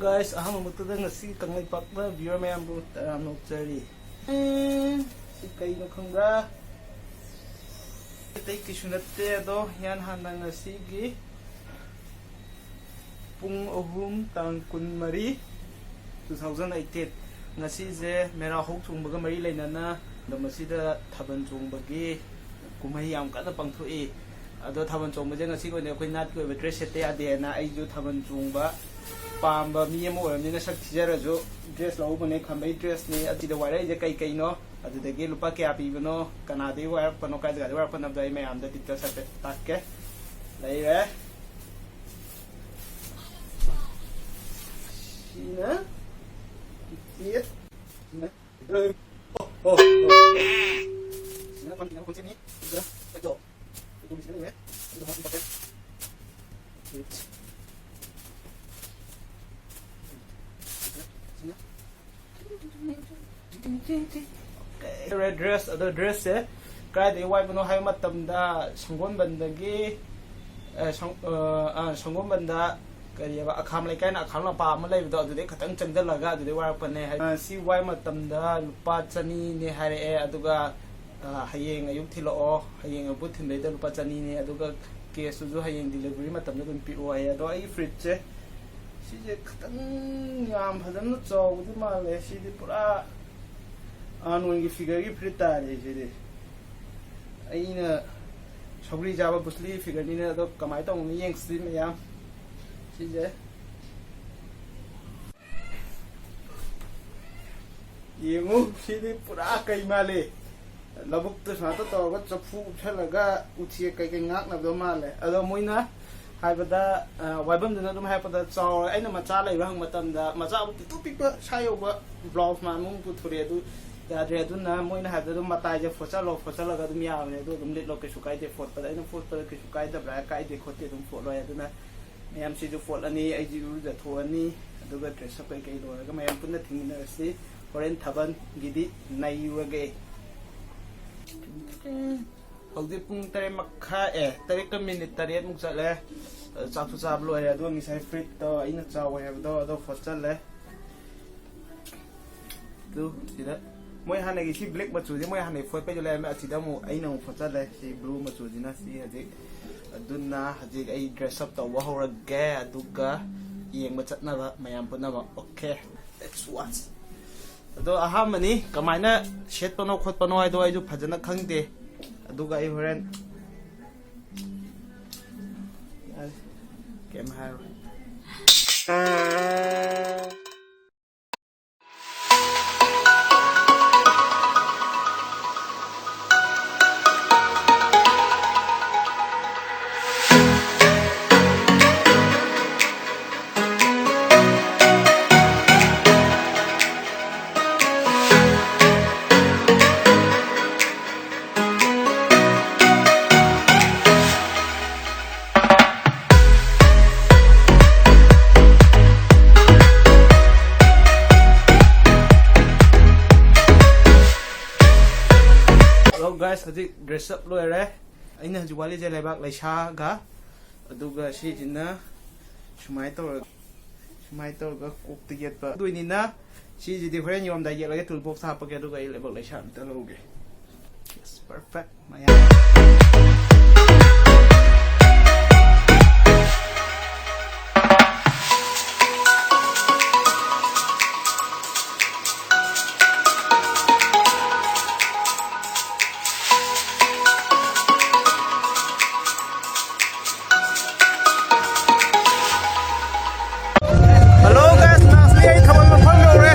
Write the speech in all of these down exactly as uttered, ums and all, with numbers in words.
Guys, ꯑꯍꯥꯟꯕꯃꯛꯇꯗ ꯉꯁꯤ ꯀꯪꯂꯩꯄꯥꯛꯅ viewer ꯃꯌꯥꯝꯕꯨ ꯇꯔꯥꯝꯅ ꯑꯣꯛꯆꯔꯤ꯫ ꯑꯦ, ꯁꯤ ꯀꯩꯅꯣ ꯈꯪꯕ꯭ꯔꯥ? ꯑꯇꯩ ꯀꯩꯁꯨ ꯅꯠꯇꯦ, ꯑꯗꯣ ꯏꯍꯥꯟ ꯍꯥꯟꯅ ꯉꯁꯤꯒꯤ ꯄꯨꯡ ꯑꯍꯨꯝ, ꯇꯥꯡ ꯀꯨꯟꯃꯔꯤ, two thousand eighteen꯫ ꯉꯁꯤꯁꯦ ꯃꯦꯔꯥ ꯍꯧ ꯆꯣꯡꯕꯒ ꯃꯔꯤ ꯂꯩꯅꯅ ꯂꯝ ꯑꯁꯤꯗ ꯊꯥꯕꯜ ꯆꯣꯡꯕꯒꯤ ꯀꯨꯝꯍꯩ ꯌꯥꯝ ꯀꯟꯅ ꯄꯥꯡꯊꯣꯛꯏ꯫ ꯑꯗꯣ ꯊꯥꯕꯜ ꯆꯣꯡꯕꯁꯦ ꯉꯁꯤꯒꯤ ꯑꯣꯏꯅ ꯑꯩꯈꯣꯏ ꯅꯥꯠꯀꯤ ꯑꯣꯏꯕ dress ꯁꯦꯠꯇ ꯌꯥꯗꯦꯅ ꯑꯩꯁꯨ ꯊꯥꯕꯜ ꯆꯣꯡꯕ ꯄꯥꯝꯕ ꯃꯤ ꯑꯃ ꯑꯣꯏꯔꯕꯅꯤꯅ ꯁꯛ ꯊꯤꯖꯔꯁꯨ dress ꯂꯧꯍꯧꯕꯅꯦ꯫ ꯈꯝꯕꯩ dressꯅꯤ꯫ ꯑꯁꯤꯗ ꯋꯥꯏꯔꯛꯏꯁꯦ ꯀꯩ ꯀꯩꯅꯣ? ꯑꯗꯨꯗꯒꯤ ꯂꯨꯄꯥ ꯀꯌꯥ ꯄꯤꯕꯅꯣ, ꯀꯅꯥꯗꯒꯤ ꯋꯥꯏꯔꯛꯄꯅꯣ, ꯀꯥꯏ ꯖꯒꯥꯗꯒꯤ ꯋꯥꯏꯔꯛꯄꯅꯣ ꯍꯥꯏꯕꯗꯣ ꯑꯩ ꯃꯌꯥꯝꯗ details ꯍꯥꯏꯐꯦꯠ ꯇꯥꯛꯀꯦ꯫ ꯂꯩꯔꯦ꯫ ꯁꯤꯅ ꯐꯤꯐꯇꯤ ꯑꯩꯠ꯫ ꯁꯤꯅ, ꯑꯣ, ꯑꯣ, ꯑꯣ꯫ ꯁꯤꯅ ꯀꯣꯟ-, ꯀꯣꯟꯁꯦꯞꯅꯤ꯫ ꯑꯗꯨꯒ ꯄꯦꯇꯣ꯫ ꯄꯦꯇꯣ ꯁꯤꯅ ꯂꯩꯔꯦ꯫ ꯑꯗꯨꯒ ꯃꯥꯒꯤ ꯄꯣꯀꯦꯠ꯫ ꯁꯤꯅ ꯔꯦꯗ ꯗ꯭ꯔꯦꯁ꯫ ꯑꯗꯣ ꯗ꯭ꯔꯦꯁꯁꯦ ꯀꯗꯥꯏꯗꯒꯤ ꯋꯥꯏꯕꯅꯣ ꯍꯥꯏꯕ ꯃꯇꯝꯗ ꯁꯪꯒꯣꯜꯕꯟꯗꯒꯤ, ꯑ, ꯁꯪ-, ꯑ, ꯑ, ꯁꯪꯒꯣꯜꯕꯟꯗ ꯀꯔꯤꯑꯕ, ꯑꯈꯥꯝ ꯂꯩꯀꯥꯏꯅ ꯑꯈꯥꯝ ꯂꯝꯄꯥꯛ ꯑꯃ ꯂꯩꯕꯗꯣ, ꯑꯗꯨꯗꯩ ꯈꯇꯪ ꯆꯪꯁꯤꯜꯂꯒ ꯑꯗꯨꯗꯩ ꯋꯥꯏꯔꯛꯄꯅꯦ꯫ ꯑ, ꯁꯤ ꯋꯥꯏ ꯃꯇꯝꯗ ꯂꯨꯄꯥ ꯆꯅꯤꯅꯦ ꯍꯥꯏꯔꯛꯑꯦ꯫ ꯑꯗꯨꯒ, ꯑ, ꯍꯌꯦꯡ ꯑꯌꯨꯛ ꯊꯤꯜꯂꯛꯑꯣ, ꯍꯌꯦꯡ ꯑꯌꯨꯛ ꯊꯤꯟꯕꯩꯗ ꯂꯨꯄꯥ ꯆꯅꯤꯅꯦ꯫ ꯑꯗꯨꯒ cash ꯇꯨꯁꯨ ꯍꯌꯦꯡ delivery ꯃꯇꯝꯗ ꯑꯗꯨꯝ ꯄꯤꯔꯛꯑꯣ ꯍꯥꯏꯌꯦ꯫ ꯑꯗꯣ ꯑꯩꯒꯤ ꯐꯨꯔꯤꯠꯁꯦ ꯁꯤꯁꯦ ꯈꯤꯇꯪ ꯌꯥꯝ ꯐꯖꯅ ꯆꯥꯎꯕꯗꯤ ꯃꯥꯜꯂꯦ꯫ ꯁꯤꯗꯤ ꯄꯨꯔꯥ ꯑꯥꯔꯅꯣꯜꯒꯤ figure ꯒꯤ ꯐꯨꯔꯤꯠ ꯇꯥꯔꯦ ꯁꯤꯗꯤ꯫ ꯑꯩꯅ ꯁꯧꯒ꯭ꯔꯤ ꯆꯥꯕ ꯕ꯭ꯔꯨꯁꯂꯤ figure ꯅꯤꯅ꯫ ꯑꯗꯣ ꯀꯃꯥꯏꯅ ꯇꯧꯕꯅꯣ ꯌꯦꯡꯁꯤ ꯃꯌꯥꯝ꯫ ꯁꯤꯁꯦ ꯌꯦꯡꯉꯨ, ꯁꯤꯗꯤ ꯄꯨꯔꯥ ꯀꯩ ꯃꯥꯜꯂꯤ꯫ ꯂꯧꯕꯨꯛꯇ ꯁꯨꯃꯥꯏꯅ ꯇꯧꯔꯒ ꯆꯐꯨ ꯎꯞꯁꯜꯂꯒ ꯎꯆꯦꯛ ꯀꯩꯀꯩ ꯉꯥꯛꯅꯕꯗꯣ ꯃꯥꯜꯂꯦ꯫ ꯑꯗꯣ ꯃꯣꯏꯅ ꯍꯥꯏꯕꯗ, ꯑ, ꯋꯥꯏꯐꯝꯗꯨꯅ ꯑꯗꯨꯝ ꯍꯥꯏꯔꯛꯄꯗ ꯆꯥꯎꯔꯦ꯫ ꯑꯩꯅ ꯃꯆꯥ ꯂꯩꯕ꯭ꯔꯥ ꯍꯪꯕ ꯃꯇꯝꯗ ꯃꯆꯥꯕꯨ ꯄꯤꯛꯇꯨ ꯄꯤꯛꯄ ꯁꯥ ꯌꯧꯕ blouse ꯃꯥꯟꯕ ꯑꯃ ꯄꯨꯊꯣꯔꯛꯑꯦ꯫ ꯑꯗꯨ ꯌꯥꯗ꯭ꯔꯦ꯫ ꯑꯗꯨꯅ ꯃꯣꯏꯅ ꯍꯥꯏꯕꯗ ꯑꯗꯨꯝ ꯃꯇꯥꯏꯁꯦ ꯐꯣꯠꯆꯜꯂꯣ, ꯐꯣꯠꯆꯜꯂꯒ ꯑꯗꯨꯝ ꯌꯥꯕꯅꯦ꯫ ꯑꯗꯨ ꯑꯗꯨꯝ ꯂꯤꯠꯂꯣ, ꯀꯩꯁꯨ ꯀꯥꯏꯗꯦ ꯐꯣꯠꯄꯗ꯫ ꯑꯩꯅ ꯐꯣꯠꯄꯗ ꯀꯩꯁꯨ ꯀꯥꯏꯗꯕ꯭ꯔꯥ? ꯀꯥꯏꯗꯦ ꯈꯣꯠꯇꯦ, ꯑꯗꯨꯝ ꯐꯣꯠꯂꯣ ꯍꯥꯏ꯫ ꯑꯗꯨꯅ ꯃꯌꯥꯝꯁꯤꯁꯨ ꯐꯣꯠꯂꯅꯤ, ꯑꯩꯁꯨ ꯏꯔꯨꯖꯊꯣꯛꯑꯅꯤ, ꯑꯗꯨꯒ dress up ꯀꯩꯀꯩ ꯂꯣꯏꯔꯒ ꯃꯌꯥꯝ ꯄꯨꯟꯅ ꯊꯦꯡꯃꯤꯟꯅꯔꯁꯤ꯫ ꯍꯣꯔꯦꯟ ꯊꯥꯕꯜꯒꯤꯗꯤ ꯅꯩꯔꯨꯔꯒꯦ꯫ ꯍꯧꯖꯤꯛ ꯄꯨꯡ ꯇꯔꯦꯠ ꯃꯈꯥꯏ, ꯑꯦ, ꯇꯔꯦꯠꯀ minute ꯇꯔꯦꯠꯃꯨꯛ ꯆꯠꯂꯦ꯫ ꯆꯥꯛꯁꯨ ꯆꯥꯕ ꯂꯣꯏꯔꯦ, ꯑꯗꯨꯒ ꯉꯁꯥꯏ ꯐ꯭ꯔꯤꯠꯇꯣ ꯑꯩꯅ ꯆꯥꯎꯋꯦ ꯍꯥꯏꯕꯗꯣ ꯑꯗꯣ ꯐꯣꯠꯆꯜꯂꯦ꯫ ꯑꯗꯨ ꯁꯤꯗ ꯃꯣꯏ ꯍꯥꯟꯅꯒꯤ ꯁꯤ ꯕ꯭ꯂꯦꯛ ꯃꯆꯨꯁꯦ ꯃꯣꯏ ꯍꯥꯟꯅꯒꯤ ꯐꯣꯠꯄꯩꯗꯣ ꯂꯩꯔꯝꯃꯦ, ꯑꯁꯤꯗ ꯑꯃꯨꯛ ꯑꯩꯅ ꯑꯃꯨꯛ ꯐꯣꯠꯆꯜꯂꯦ ꯁꯤ ꯕ꯭ꯂꯨ ꯃꯆꯨꯁꯤꯅ꯫ ꯁꯤ ꯍꯧꯖꯤꯛ, ꯑꯗꯨꯅ ꯍꯧꯖꯤꯛ ꯑꯩ ꯗ꯭ꯔꯦꯁ ꯑꯞ ꯇꯧꯕ ꯍꯧꯔꯒꯦ, ꯑꯗꯨꯒ ꯌꯦꯡꯕ ꯆꯠꯅꯕ ꯃꯌꯥꯝ ꯄꯨꯝꯅꯃꯛ꯫ Okay, let's watch. ꯑꯗꯣ ꯑꯍꯥꯟꯕꯅꯤ, ꯀꯃꯥꯏꯅ ꯁꯦꯠꯄꯅꯣ ꯈꯣꯠꯄꯅꯣ ꯍꯥꯏꯗꯣ ꯑꯩꯁꯨ ꯐꯖꯅ ꯈꯪꯗꯦ꯫ ꯑꯗꯨꯒ ꯑꯩ ꯍꯣꯔꯦꯟ ꯀꯩꯝ ꯍꯥꯏꯔꯣꯏ꯫ Hello guys, ꯍꯧꯖꯤꯛ ꯗ꯭ꯔꯦꯁ ꯑꯞ ꯂꯣꯏꯔꯦ꯫ ꯑꯩꯅ ꯍꯧꯖꯤꯛ ꯋꯥꯠꯂꯤꯁꯦ ꯂꯩꯕꯥꯛ ꯂꯩꯁꯥꯒ, ꯑꯗꯨꯒ ꯁꯤꯁꯤꯅ ꯁꯨꯃꯥꯏꯅ ꯇꯧꯔꯒ, ꯁꯨꯃꯥꯏꯅ ꯇꯧꯔꯒ ꯀꯣꯛꯇ ꯌꯦꯠꯄ ꯑꯗꯨꯅꯤꯅ꯫ ꯁꯤꯁꯤꯗꯤ ꯍꯣꯔꯦꯟ ꯌꯣꯝꯗꯥꯏ ꯌꯦꯠꯂꯒꯦ, ꯇꯨꯜ ꯕꯣꯛꯁ ꯍꯥꯞꯄꯒꯦ, ꯑꯗꯨꯒ ꯑꯩ ꯂꯩꯕꯥꯛ ꯂꯩꯁꯥ ꯑꯝꯇ ꯂꯧꯒꯦ꯫ Yes, perfect. ꯃꯌꯥꯝ꯫ Hello guys, lastly ꯑꯩ ꯊꯥꯕꯜ ꯃꯐꯝ ꯌꯧꯔꯦ꯫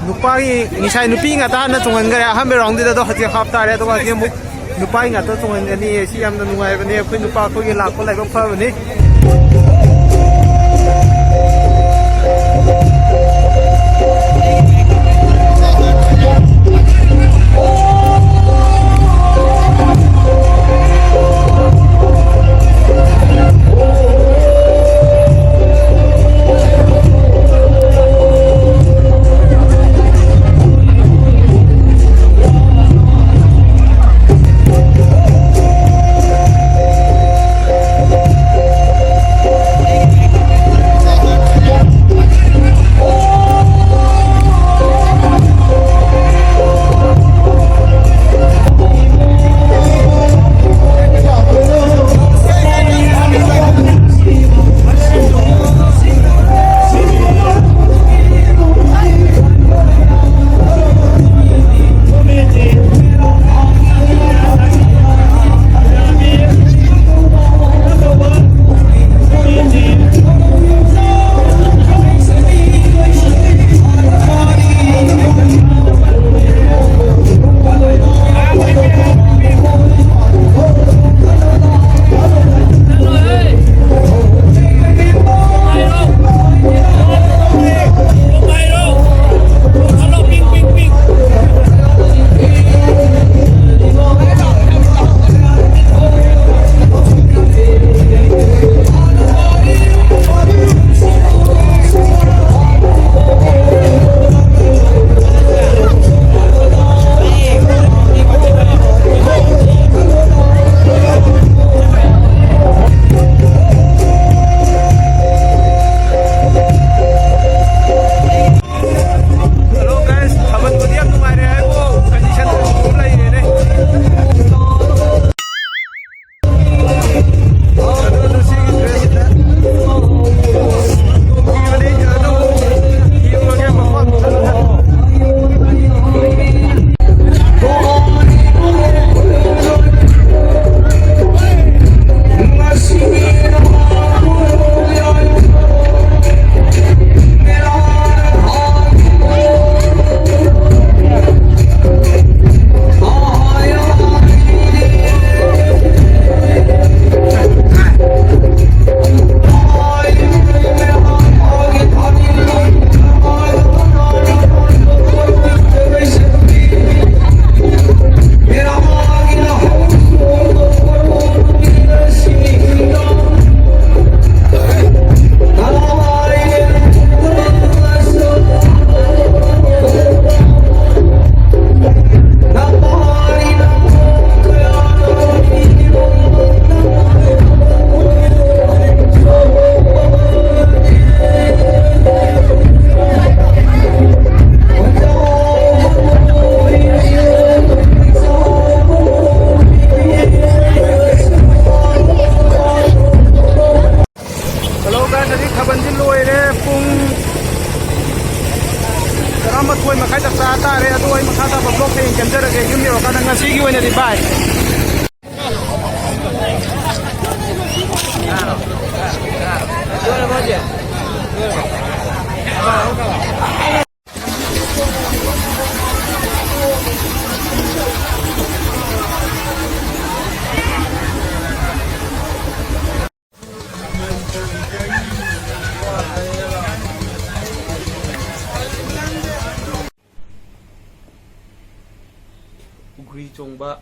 ꯅꯨꯄꯥꯒꯤ ꯉꯁꯥꯏ ꯅꯨꯄꯤ ꯉꯥꯛꯇ ꯍꯥꯟꯅ ꯆꯣꯡꯍꯟꯈ꯭ꯔꯦ ꯑꯍꯥꯟꯕ ꯔꯥꯎꯟꯗꯨꯗ, ꯑꯗꯣ ꯍꯧꯖꯤꯛ ꯍꯥꯞ ꯇꯥꯔꯦ꯫ ꯑꯗꯨꯒ ꯍꯧꯖꯤꯛ ꯑꯃꯨꯛ ꯅꯨꯄꯥꯒꯤ ꯉꯥꯛꯇ ꯆꯣꯡꯍꯟꯒꯅꯤ꯫ ꯁꯤ ꯌꯥꯝꯅ ꯅꯨꯡꯉꯥꯏꯕꯅꯦ, ꯑꯩꯈꯣꯏ ꯅꯨꯄꯥ ꯑꯩꯈꯣꯏꯒꯤ ꯂꯥꯛꯄ ꯂꯥꯏꯕꯛ ꯐꯕꯅꯤ꯫ ꯃꯈꯥ ꯇꯥꯕ ꯕ꯭ꯂꯣꯛ ꯍꯌꯦꯡ ꯁꯦꯝꯖꯔꯒꯦ꯫ ꯌꯨꯝ ꯌꯧꯔꯀꯥꯟꯗ ꯉꯁꯤꯒꯤ ꯑꯣꯏꯅꯗꯤ ꯕꯥꯏ꯫ ꯎꯒ꯭ꯔꯤ ꯆꯣꯡꯕ,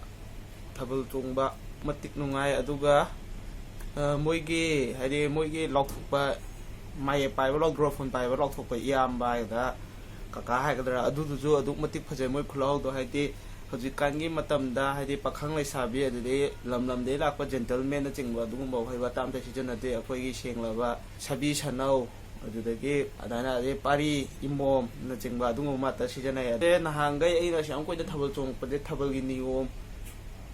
ꯊꯥꯕꯜ ꯆꯣꯡꯕ ꯃꯇꯤꯛ ꯅꯨꯡꯉꯥꯏ꯫ ꯑꯗꯨꯒ, ꯑ, ꯃꯣꯏꯒꯤ, ꯍꯥꯏꯗꯤ, ꯃꯣꯏꯒꯤ ꯂꯥꯎꯊꯣꯛꯄ, ꯃꯥꯌꯦꯞ ꯄꯥꯏꯕ, ꯂꯥꯎ-, ꯒ꯭ꯔꯣꯐꯣꯟ ꯄꯥꯏꯕ, ꯂꯥꯎꯊꯣꯛꯄ ꯏꯌꯥꯝꯕ ꯍꯥꯏꯒꯗ꯭ꯔꯥ, ꯀꯀꯥ ꯍꯥꯏꯒꯗ꯭ꯔꯥ, ꯑꯗꯨꯗꯨꯁꯨ ꯑꯗꯨꯛ ꯃꯇꯤꯛ ꯐꯖꯩ ꯃꯣꯏ ꯈꯨꯂꯥꯎꯗꯣ꯫ ꯍꯥꯏꯗꯤ, ꯍꯧꯖꯤꯛꯀꯥꯟꯒꯤ ꯃꯇꯝꯗ, ꯍꯥꯏꯗꯤ, ꯄꯥꯈꯪ ꯂꯩꯁꯥꯕꯤ, ꯑꯗꯨꯗꯒꯤ ꯂꯝ ꯂꯝꯗꯒꯤ ꯂꯥꯛꯄ ꯖꯦꯟꯇꯜꯃꯦꯟꯅꯆꯤꯡꯕ ꯑꯗꯨꯒꯨꯝꯕ ꯋꯥꯍꯩ ꯋꯥꯇꯥ ꯑꯝꯇ ꯁꯤꯖꯤꯟꯅꯗꯦ꯫ ꯑꯩꯈꯣꯏꯒꯤ ꯁꯦꯡꯂꯕ ꯁꯥꯕꯤ ꯁꯥꯅꯧ, ꯑꯗꯨꯗꯒꯤ ꯑꯗꯨꯃꯥꯏꯅ, ꯑꯗꯩ ꯄꯥꯔꯤ, ꯏꯃꯣꯝꯅꯆꯤꯡꯕ ꯑꯗꯨꯒꯨꯝꯕ ꯉꯥꯛꯇ ꯁꯤꯖꯤꯟꯅꯩ꯫ ꯑꯗꯩ ꯅꯍꯥꯟꯈꯩ ꯑꯩꯅ ꯑꯁꯨꯛ ꯌꯥꯝ ꯀꯨꯏꯅ ꯊꯥꯕꯜ ꯆꯣꯡꯉꯛꯄꯁꯦ, ꯊꯥꯕꯜꯒꯤ ꯅꯤꯌꯣꯝ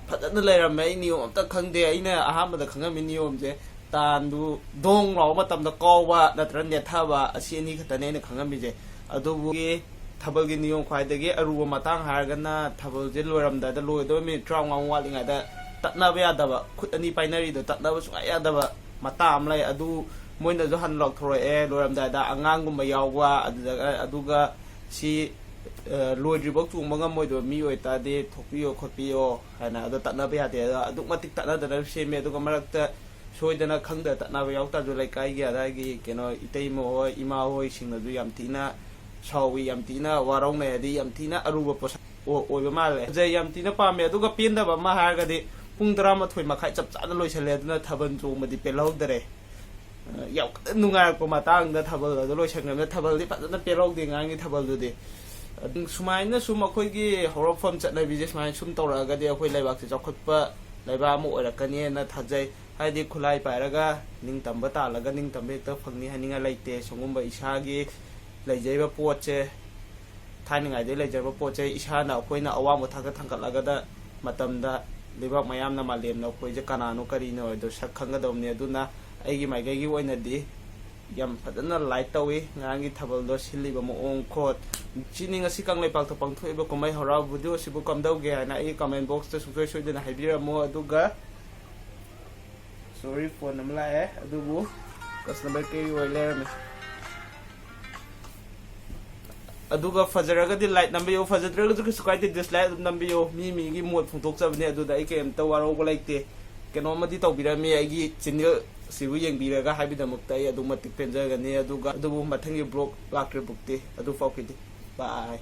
ꯐꯖꯅ ꯂꯩꯔꯝꯃꯦ꯫ ꯑꯩ ꯅꯤꯌꯣꯝ ꯑꯝꯇ ꯈꯪꯗꯦ꯫ ꯑꯩꯅ ꯑꯍꯥꯟꯕꯗ ꯈꯪꯉꯝꯃꯤ ꯅꯤꯌꯣꯝꯁꯦ, ꯇꯥꯟꯗꯨ ꯗꯣꯡ ꯂꯥꯎꯕ ꯃꯇꯝꯗ ꯀꯥꯎꯕ ꯅꯠꯇ꯭ꯔꯒ ꯅꯦꯠꯊꯕ, ꯑꯁꯤ ꯑꯅꯤ ꯈꯛꯇꯅꯦ ꯑꯩꯅ ꯈꯪꯉꯝꯃꯤꯁꯦ꯫ ꯑꯗꯨꯕꯨ ꯊꯥꯕꯜꯒꯤ ꯅꯤꯌꯣꯝ ꯈ꯭ꯋꯥꯏꯗꯒꯤ ꯑꯔꯨꯕ ꯃꯇꯥꯡ ꯍꯥꯏꯔꯒꯅ, ꯊꯥꯕꯜꯁꯦ ꯂꯣꯏꯔꯝꯗꯥꯏꯗ, ꯂꯣꯏꯗꯧꯕ ꯃꯤꯅꯤꯠ ꯇꯔꯥꯃꯉꯥꯃꯨꯛ ꯋꯥꯠꯂꯤꯉꯩꯗ ꯇꯠꯅꯕ ꯌꯥꯗꯕ, ꯈꯨꯠ ꯑꯅꯤ ꯄꯥꯏꯅꯔꯤꯗꯣ ꯇꯠꯅꯕ ꯁꯨꯡꯌꯥ ꯌꯥꯗꯕ ꯃꯇꯥꯡ ꯑꯃ ꯂꯩ꯫ ꯑꯗꯨ ꯃꯣꯏꯅꯁꯨ ꯍꯟꯅ ꯂꯥꯎꯊꯣꯔꯛꯑꯦ, ꯂꯣꯏꯔꯝꯗꯥꯏꯗ ꯑꯉꯥꯡꯒꯨꯝꯕ ꯌꯥꯎꯕ, ꯑꯗꯨꯗꯒ, ꯑꯗꯨꯒ ꯁꯤ, ꯑ, ꯂꯣꯏꯗ꯭ꯔꯤꯐꯥꯎ ꯆꯣꯡꯕ ꯉꯝꯃꯣꯏꯗꯕ ꯃꯤ ꯑꯣꯏꯇꯥꯔꯗꯤ ꯊꯣꯛꯄꯤꯌꯣ ꯈꯣꯠꯄꯤꯌꯣ ꯍꯥꯏꯅ, ꯑꯗꯣ ꯇꯠꯅꯕ ꯌꯥꯗꯦ꯫ ꯑꯗꯣ ꯑꯗꯨꯛ ꯃꯇꯤꯛ ꯇꯠꯅꯗꯅ ꯁꯦꯝꯃꯦ꯫ ꯑꯗꯨꯒ ꯃꯔꯛꯇ ꯁꯣꯏꯗꯅ ꯈꯪꯗ ꯇꯠꯅꯕ ꯌꯥꯎ ꯇꯥꯔꯁꯨ, ꯂꯩꯀꯥꯏꯒꯤ ꯑꯗꯥꯏꯒꯤ ꯀꯩꯅꯣ ꯏꯇꯩꯃ ꯍꯣꯏ, ꯏꯃꯥ ꯍꯣꯏꯁꯤꯡꯅꯁꯨ ꯌꯥꯝ ꯊꯤꯅ ꯁꯥꯎꯏ, ꯌꯥꯝ ꯊꯤꯅ ꯋꯥꯔꯧꯅꯩ꯫ ꯍꯥꯏꯗꯤ ꯌꯥꯝ ꯊꯤꯅ ꯑꯔꯨꯕ ꯄꯣꯠꯁꯛ ꯑꯣ-, ꯑꯣꯏꯕ ꯃꯥꯜꯂꯦ꯫ ꯐꯖꯩ, ꯌꯥꯝ ꯊꯤꯅ ꯄꯥꯝꯃꯦ꯫ ꯑꯗꯨꯒ ꯄꯦꯟꯗꯕ ꯑꯃ ꯍꯥꯏꯔꯒꯗꯤ ꯄꯨꯡ ꯇꯔꯥꯃꯥꯊꯣꯏ ꯃꯈꯥꯏ ꯆꯞ ꯆꯥꯅ ꯂꯣꯏꯁꯜꯂꯦ, ꯑꯗꯨꯅ ꯊꯥꯕꯜ ꯆꯣꯡꯕꯗꯤ ꯄꯦꯜꯍꯧꯗꯔꯦ꯫ ꯑ, ꯌꯥꯝ ꯀꯟꯅ ꯅꯨꯡꯉꯥꯏꯔꯛꯄ ꯃꯇꯥꯡꯗ ꯊꯥꯕꯜ ꯑꯗꯨ ꯂꯣꯏꯁꯟꯈ꯭ꯔꯕꯅꯤꯅ ꯊꯥꯕꯜꯗꯤ ꯐꯖꯅ ꯄꯦꯜꯍꯧꯗꯦ, ꯉꯔꯥꯡꯒꯤ ꯊꯥꯕꯜꯗꯨꯗꯤ꯫ ꯑꯗꯨꯝ ꯁꯨꯃꯥꯏꯅ ꯁꯨꯝ ꯑꯩꯈꯣꯏꯒꯤ ꯍꯧꯔꯛꯐꯝ ꯆꯠꯅꯕꯤꯁꯦ ꯁꯨꯃꯥꯏꯅ ꯁꯨꯝ ꯇꯧꯔꯛꯑꯒꯗꯤ ꯑꯩꯈꯣꯏ ꯂꯩꯕꯥꯛꯁꯦ ꯆꯥꯎꯈꯠꯄ ꯂꯩꯕꯥꯛ ꯑꯃ ꯑꯣꯏꯔꯛꯀꯅꯤꯅ ꯊꯥꯖꯩ꯫ ꯍꯥꯏꯗꯤ ꯈꯨꯠꯂꯥꯏ ꯄꯥꯏꯔꯒ ꯅꯤꯡꯇꯝꯕ ꯇꯥꯜꯂꯒ ꯅꯤꯡꯇꯝꯕ ꯍꯦꯛꯇ ꯐꯪꯅꯤ ꯍꯥꯏꯅꯤꯡꯉꯥꯏ ꯂꯩꯇꯦ꯫ ꯁꯤꯒꯨꯝꯕ ꯏꯁꯥꯒꯤ ꯂꯩꯖꯔꯤꯕ ꯄꯣꯠꯁꯦ, ꯊꯥꯏꯅꯉꯥꯏꯗꯒꯤ ꯂꯩꯖꯔꯕ ꯄꯣꯠ ꯆꯩ ꯏꯁꯥꯅ ꯑꯩꯈꯣꯏꯅ ꯑꯋꯥꯡꯕ ꯊꯥꯛꯇ ꯊꯥꯡꯒꯠꯂꯒꯗ ꯃꯇꯝꯗ ꯂꯩꯕꯥꯛ ꯃꯌꯥꯝꯅ, ꯃꯥꯂꯦꯝꯅ ꯑꯩꯈꯣꯏꯁꯦ ꯀꯅꯥꯅꯣ ꯀꯔꯤꯅꯣ ꯍꯥꯏꯗꯣ ꯁꯛ ꯈꯪꯒꯗꯕꯅꯤ꯫ ꯑꯗꯨꯅ ꯑꯩꯒꯤ ꯃꯥꯏꯀꯩꯒꯤ ꯑꯣꯏꯅꯗꯤ ꯌꯥꯝ ꯐꯖꯅ ꯂꯥꯏꯛ ꯇꯧꯏ ꯉꯔꯥꯡꯒꯤ ꯊꯥꯕꯜꯗꯣ ꯁꯤꯜꯂꯤꯕ ꯃꯑꯣꯡ ꯈꯣꯠ꯫ ꯁꯤꯅꯤ ꯉꯁꯤ ꯀꯪꯂꯩꯄꯥꯛꯇ ꯄꯥꯡꯊꯣꯛꯏꯕ ꯀꯨꯝꯍꯩ ꯍꯔꯥꯎ꯫ ꯚꯤꯗꯤꯑꯣꯁꯤꯕꯨ ꯀꯝꯗꯧꯒꯦ ꯍꯥꯏꯅ ꯑꯩꯒꯤ ꯀꯃꯦꯟ ꯕꯣꯛꯁꯇ ꯁꯨꯡꯁꯣꯏ ꯁꯣꯏꯗꯅ ꯍꯥꯏꯕꯤꯔꯝꯃꯣ꯫ ꯑꯗꯨꯒ ꯁꯣꯔꯤ, ꯐꯣꯟ ꯑꯃ ꯂꯥꯛꯑꯦ, ꯑꯗꯨꯕꯨ ꯀꯁꯇꯃꯔ ꯀꯦꯌꯔꯒꯤ ꯑꯣꯏ ꯂꯩꯔꯝꯃꯦ꯫ ꯑꯗꯨꯒ ꯐꯖꯔꯒꯗꯤ ꯂꯥꯏꯛ ꯅꯝꯕꯤꯌꯨ, ꯐꯖꯗ꯭ꯔꯒꯁꯨ ꯀꯩꯁꯨ ꯀꯥꯏꯗꯦ, ꯗꯤꯁꯂꯥꯏꯛ ꯑꯗꯨꯝ ꯅꯝꯕꯤꯌꯨ꯫ ꯃꯤ ꯃꯤꯒꯤ ꯃꯣꯠ ꯐꯣꯡꯗꯣꯛꯆꯕꯅꯤ, ꯑꯗꯨꯗ ꯑꯩ ꯀꯩꯝꯇ ꯋꯥꯔꯧꯕ ꯂꯩꯇꯦ꯫ ꯀꯩꯅꯣꯝꯃꯗꯤ ꯇꯧꯕꯤꯔꯝꯃꯤ ꯑꯩꯒꯤ ꯆꯦꯅꯦꯜ ꯁꯤꯕꯨ ꯌꯦꯡꯕꯤꯔꯒ ꯍꯥꯏꯕꯒꯤꯗꯃꯛꯇ ꯑꯩ ꯑꯗꯨꯛ ꯃꯇꯤꯛ ꯄꯦꯟꯖꯒꯅꯤ꯫ ꯑꯗꯨꯒ ꯑꯗꯨꯕꯨ ꯃꯊꯪꯒꯤ ꯕ꯭ꯂꯣꯛ ꯂꯥꯛꯇ꯭ꯔꯤ ꯕꯨꯛꯇꯤ ꯑꯗꯨ ꯐꯥꯎꯈꯤꯗꯤ꯫ ꯕꯥꯏ꯫